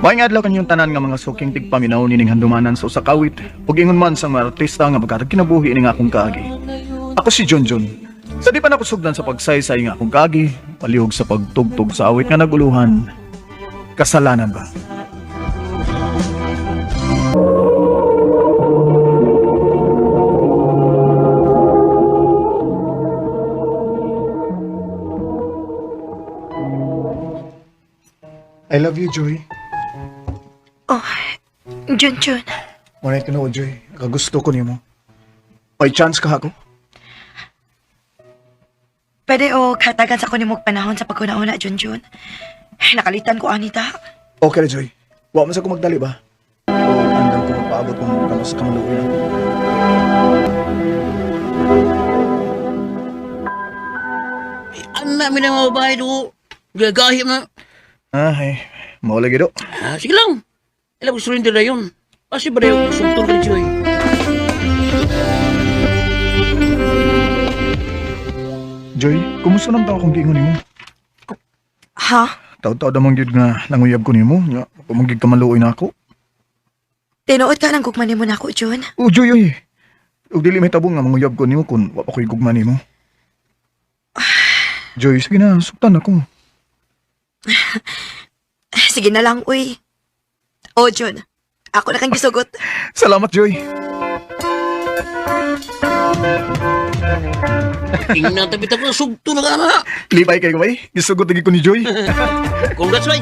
Maayong adlaw kanyong tanan nga mga suking tigpaminaw nining handumanan sa usa ka awit ug ingon man sa mga artista nga maghatag kinabuhi ning akong kaagi. Ako si John John. Sa di pa nakusugdan sa pagsaysay nga akong kaagi, palihog sa pagtugtog sa awit nga naguluhan, kasalanan ba? I love you, Joy. Oh, Jun Jun. Muna tinuod, Joy. Nakagusto ko nimo. May chance ka ako? Pwede o katagan sa kunin mong panahon sa pagkuna-una, Jun Jun. Nakalitan ko, Anita. Okay ra, Joy. Wa man sa ko magdali ba? O andam ko magpaabot kung kamo sa kamaluoy na. Ang namin ang mga babae do. Gagahim na. Ay, mao lagi do. Ah, sige lang. Alam ko surrender na yun. Kasi ba na yung sumtol ka ni Joy? Joy, kumusta naman tao akong giingon nimo? Ha? Taod-taod amang gyud nga nanguyab ko nimo, nga pamanggyud ka maluoy na ako. Tinuod ka ng gugma nimo nako, Jun. O Joy, oy. Ug dili may tabong nga manguyab ko nimo kun wa pa ko'y gugma nimo. Joy, sige na, suktan ako. Sige na lang, uy. Oh, Jun. Ako na kang gisugot. Salamat, Joy. Tingnan tabi ko, sugto na ka na. Lipay kay bay. Gisugot lagi ko ni Joy. Congrats, bay.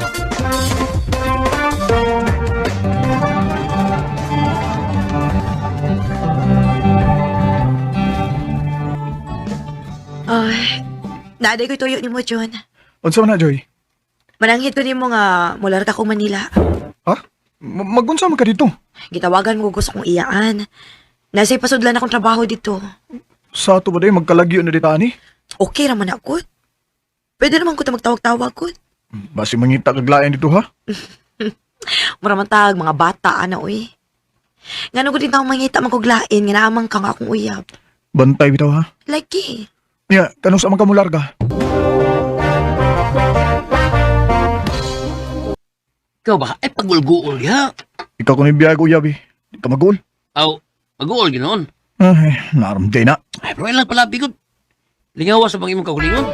Ay, naaday ko'y tuyo nimo, Jun. Unsa man na, Joy? Mananghid ko nimo nga mular ka kong Manila. Ha? Magunsa man ka dito? Gitawagan mo gusto kong iyaan. Nasa pasudlan akong trabaho dito. Sa ato ba day magkalagyo na dito ani? Okay raman ako. Pwede naman ko ta magtawag-tawag ko. Basi mangita kag lain dito ha? Mura man tag, mga bata, ana, uy. Ngano ko din tao mangita magkuglain, nga naamang ka nga akong uyab. Bantay bitaw ha. Lagi. Nya, kanus sa man ka mularga? Ikaw ba? Ay, pagulguol ya. Ikaw ko ni biyag uyab eh. Di ka magul. Aw, maguol ginoon. Ay, naramday na. Ay, pero ilang pala, bigod. Lingawa sa bang imong kagulingon.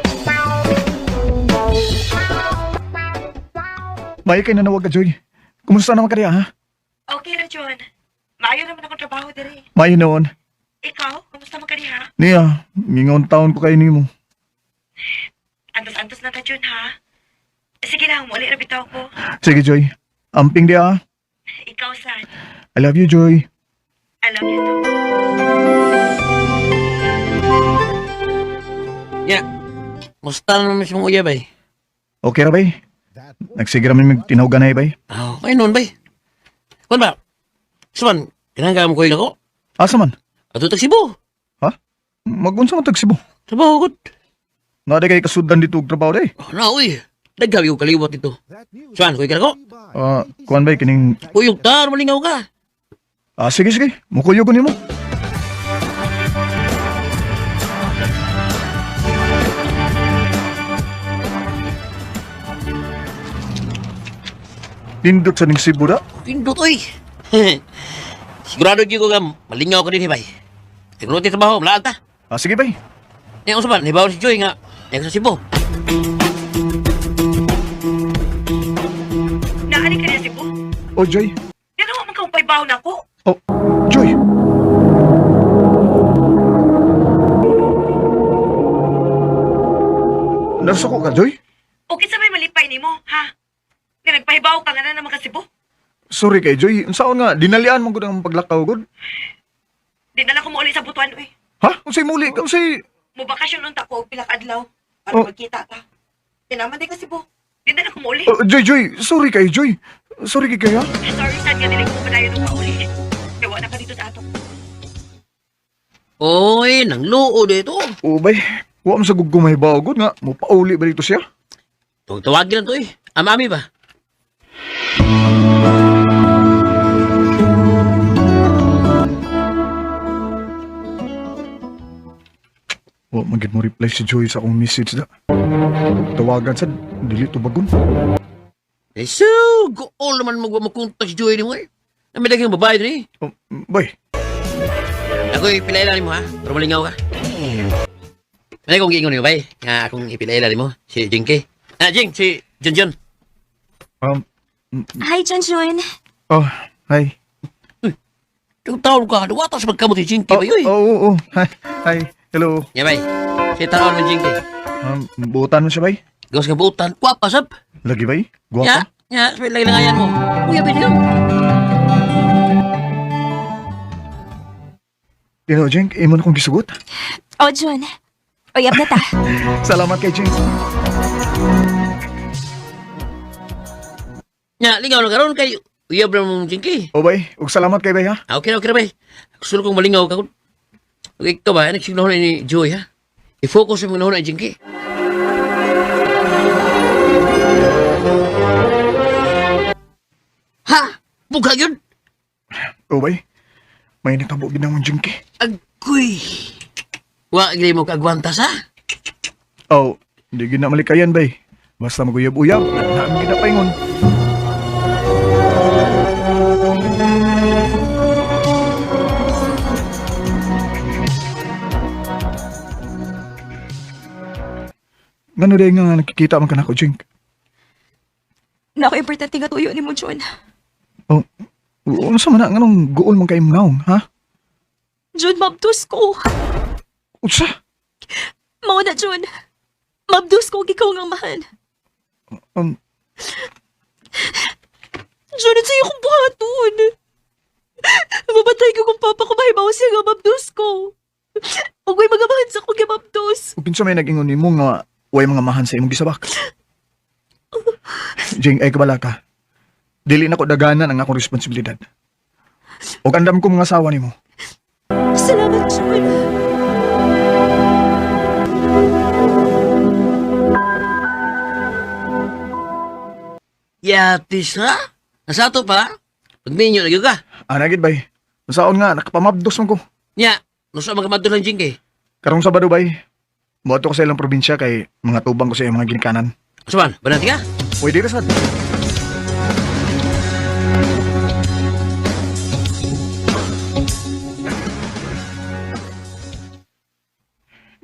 May kay nanawag ka, Joy. Kumusta naman ka diya, ha? Okay na, John. Maayo naman akong trabaho dire. May noon. Ikaw, kumusta man ka diha? Niya, mingon taon ko kay nimo. Antos-antos na ta, John, ha? Sige lang, muli ra bitaw ko. Sige, Joy. Amping diya, ha? Ikaw, sad. I love you, Joy. I love you too. Ya. Musta na naman sa mga uyab ay. Okay ra bay? Nagsige ra mi magtinawgan na bay. Aw, ay noon bay. Kun ba? Suman, kinahanglan mo ko ako. Asa man? Ato tag Cebu. Ha? Magunsa man tag Cebu? Trabaho gud. Naa kay kasudlan dito og trabaho day. Oh, na uy. Daghabi ko kaliwat dito. Suman, kuy ka ko. Ah, kuan bay kining Kuyog tar malingaw ka. Ah, sige sige. Mukuyo ko nimo. Nindot sa ning Cebu da. Pindot oy. Sigurado gyud ko nga malingaw ka din bay. Tignan natin trabaho, malaag ta. Ah, sige bay. Nya unsa man, nibaw si Joy nga nya sa Cebu. Naani ka niya, Cebu? Oh, Joy. Yan ang man kaupay baho na ako. Oh, Joy. Nasuko ka, Joy? Okay sa may malipay nimo, ha? Nga nagpahibaw ka nga na naman ka Cebu. Sorry kay Joy. Unsaon nga dinalian man gud ang paglakaw gud. Di na lang ko mauli sa butuan, uy. Ha? Unsay muli ka? Unsay Mubakasyon unta ko og pila ka adlaw para Oh. magkita ta. Tinaman di ka Cebu. Di na lang ko mauli. Oh, Joy, Joy, sorry kay Joy. Sorry kay kaya. Sorry, sad nga dili ko padayon og mauli. Kay wa na ka dito sa ato. Oy, nang luo dito. O bay, wa man sa gugumay ba gud nga mo pauli ba dito siya? Tawag tawagin lang to eh. Amami ba? Wa man gid mo reply si Joy sa akong message da. Tawagan sad dili to bagon. Eh, so, gool naman magwa makontak si Joy ni mo eh. Nami daghang babae diri. Oh, bay, Ako ipilaila nimo ha, pero malingaw ka. Ano kung giingon nimo bay? Nga akong ipilaila nimo si Jinky. Ah, Jing, si Junjun. Hi, Junjun. Oh, hi. Yung taon ka, duwata sa magkamot si Jinky Oh, bay oy. oh, oh. Hi, hi. Hello. Ya bay. Si taon mo Jinky. Buutan mo siya, bay? Gawas ka buutan, gwapa sab. Lagi, bay? Ya, Guwapa? ya, sabi lagi langayan mo. Uy, abi niyo. Dino, Jink, imo na kong gisugot. Oh, Jun. Uyab na ta. Salamat kay Jink. Ya, lingaw na karon kay uyab na mong Jinky. Oh, bay, ug salamat kay bay, ha? Ah, okay na, okay na bay. Gusto kong malingaw ka. Okay, ikaw ba? Nagsignahon na ni Joy ha? I-focus mo na Jinky. Ha? Bugha yun? Oh, bay, may natabo gid namong Jinky. Agoy! Wa gili mo kaagwantas ha? Oh, hindi gid na malikayan, bay. Basta maguyab-uyab, naan gid na paingon. Ngano day nga nakikita man kanako, Jink? Nako, importante nga tuyo ni mo, Jun. Oh, unsa man na nganong guol man kay imong, ha? Jun, mabdos ko. Unsa? Mao na, Jun. Mabdos ko ikaw nga mahal. Jun, sa'yo kong buhaton. Mamatay ko kung papa ko mahibaw siya nga mabdos ko. Huwag may magamahan sa kong mabdos. Ug kinsa may nag-ingon nimo nga way mga mahan sa imong gisabak? Jing, ay kabala ka. Dili na ko daganan ang akong responsibilidad. Ug andam ko mga asawa nimo. Salamat, Jun. Yatis ha? Nasa ato pa? Pagminyo lagi ka. Ana gid bay. Masaon nga nakapamabdos man ko. Nya, nusa man ka lang Jinky. Karong Sabado bay. Moadto ko sa ilang probinsya kay mga tubang ko sa iyang mga ginikanan. Asa man, banati ka? Pwede ra sad.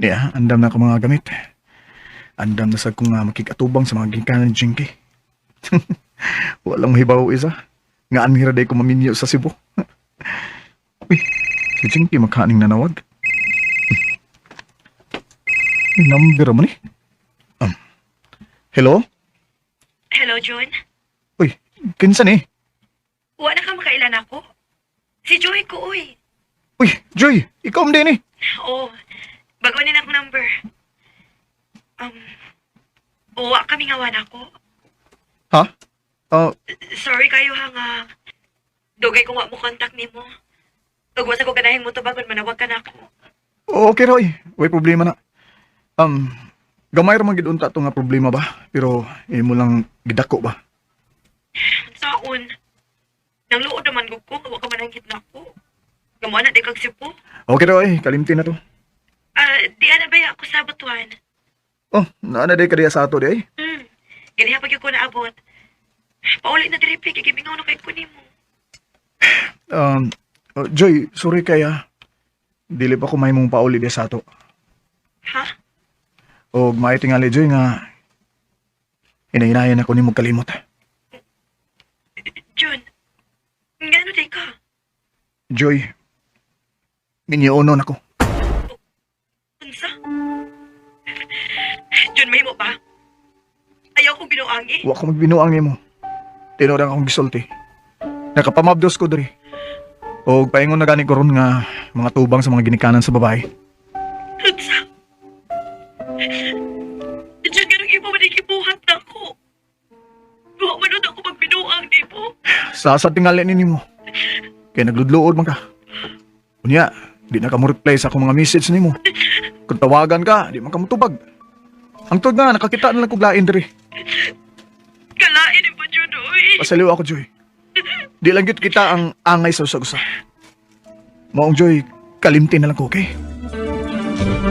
Niya, andam na ako mga gamit. Andam na sad kong makikatubang sa mga ginikanan ni Jinky. Walang hibaw isa. Nga anhira day ko maminyo sa Cebu. Uy, si Jinky makaning nanawag. May number mo ni. Hello? Hello, Jun. Uy, kinsa ni? Wa na ka makailan ako? Si Joy ko, uy. Uy, Joy, ikaw man din eh. Oo. Bago ni akong number. Um, uwa kami nga wan ako. Ha? Ah, Sorry kayo ha nga. Dugay kung wa mo contact nimo. Ug wa sa ko ganahing mo tubagon manawag ka na ako. Okay Roy, way problema na. Um, gamay ra man gid unta to nga problema ba? Pero imo lang gidako ba? Saon? Nang luod naman gud ko, wa ka mananggit na ako. Gamo na di kag sipo. Okay Roy, kalimti na to. Ah, di ana ba ako sa butuan? Oh, naa na day kadiya sa ato day. Ganiha pag ko naabot. Pauli na diri kay gimingaw na kay ko nimo. Oh, Joy, sorry kay ah. Dili pa ko mahimong pauli diya sa ato. Ha? Og maayo tingali Joy nga hinahinayan ako nimo kalimot. Jun, ngano day ka? Joy, minyoonon ako. Unsa? Jun, mahimo ba? Ayaw kong binuangi. Wa ko magbinuang nimo. Tinuod ang akong gisulti. Nakapamabdos ko diri. Og paingon na gani ko ron nga mga tubang sa mga ginikanan sa babae. Unsa? Jun, ganun imo man ikibuhat na ako. Wa man nun ako magbinuang nimo. Sa sa tingali ni nimo. Kay nagludluod man ka. Unya, di na ka mo reply sa akong mga message nimo. Kung tawagan ka, di man ka motubag. Ang tuod nga, nakakita na lang kog lain diri. Kalain mo, Jun, uy. Pasaliw ako, Joy. Di lang gyud kita ang angay sa usag-usa. Maong Joy, kalimti na lang ko, okay?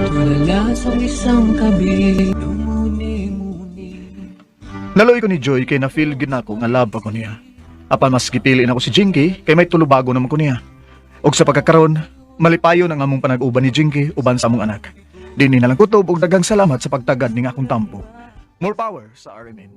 Tulala sa isang gabi, lumuni-muni. Naluoy ko ni Joy kay na-feel gid nako nga love ako niya. Apan mas gipili nako si Jinky kay may tulubago naman ko niya. Og sa pagkakaron, malipayon ang among panag-uban ni Jinky uban sa among anak. Dinhi na lang kutob og daghang salamat sa pagtagad ning akong tampo. More power sa RMN.